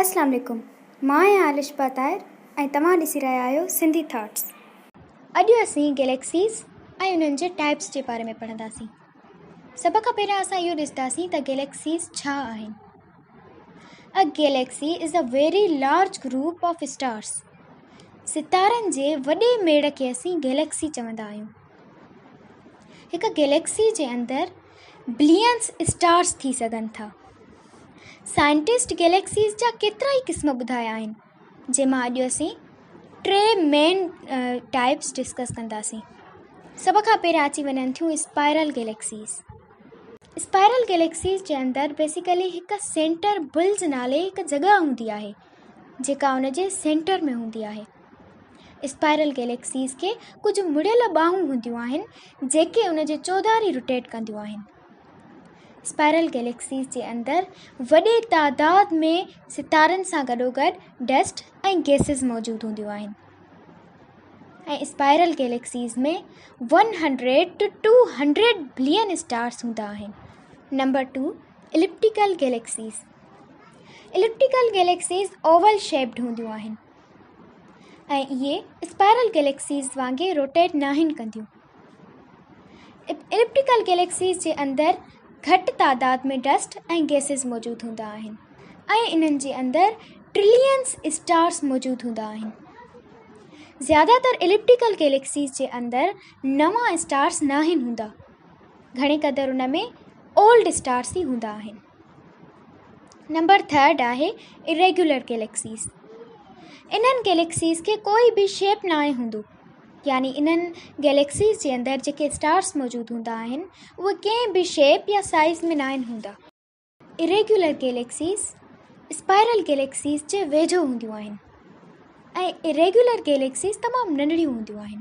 اسلام عليڪم مان آهيان الشبا طاهر ۽ توهان ڏسي رهيا آهيو سنڌي ٿاٽس. اڄ اسين گيليڪسيز ۽ انهن جي ٽائپس جي باري ۾ پڙهنداسين. سڀ کان پهريان اسان اهو ڏسنداسين ته گيليڪسيز ڇا آهن. A galaxy is a very large group of stars. ستارن جي وڏي ميڙ کي اسين گيليڪسي چوندا آهيون. هڪ گيليڪسي جي اندر بلينز اسٽارس ٿي سگهن ٿا. سائنٽسٽ گيليڪسيز جا ڪيترائي قسم ٻڌايا آهن جنهن مان اڄ اسين ٽي مين ٽائپس ڊسڪس ڪنداسين. سڀ کان پهريان اچي وڃن ٿيون اسپائرل گيليڪسيز. اسپائرل گيليڪسيز جي اندر بيسيڪلي هڪ سينٽر بلج نالي هڪ جڳهه هوندي آهي جيڪا ان جي سينٽر ۾ هوندي آهي. اسپائرل گيليڪسيز کي ڪجهه مڙيل ٻانهون هونديون آهن جيڪي ان جي چوڌاري روٽيٽ ڪنديون آهن. اسپائرل گيليڪسيز جي اندر وڏي تعداد ۾ ستارن سان گڏوگڏ ڊسٽ ۽ گيسز موجود هونديون آهن ۽ spiral galaxies ۾ 100 to 200 billion stars هوندا آهن. Number 2 elliptical galaxies. Elliptical galaxies oval shaped هونديون آهن ۽ اهي اسپائرل گيليڪسيز وانگي روٽيٽ ناهن ڪنديون. اليپٽيڪل گيليڪسيز جي اندر گهٽ تعداد ۾ ڊسٽ ۽ گيسز موجود هوندا آهن ۽ انهن جي اندر ٽرلينز اسٽارز موجود هوندا آهن. زياده تر اليپٽيڪل گيليڪسيز جي اندر نوان اسٽارز ناهن هوندا، گهڻي قدر ان ۾ اولڊ اسٽارز ئي هوندا آهن. نمبر ٿرڊ آهي اريگيولر گيليڪسيز. انهن گيليڪسيز کي ڪوئي به شيپ ناهي هوندو. يعني انهن گيليڪسيز جي اندر جيڪي اسٽارس موجود هوندا آهن اهي ڪنهن به شيپ يا سائيز ۾ ناهن هوندا. اريگيولر گيليڪسيز اسپائرل گيليڪسيز جي ويجهو هونديون آهن ۽ اريگيولر گيليڪسيز تمام ننڍڙيون هونديون آهن.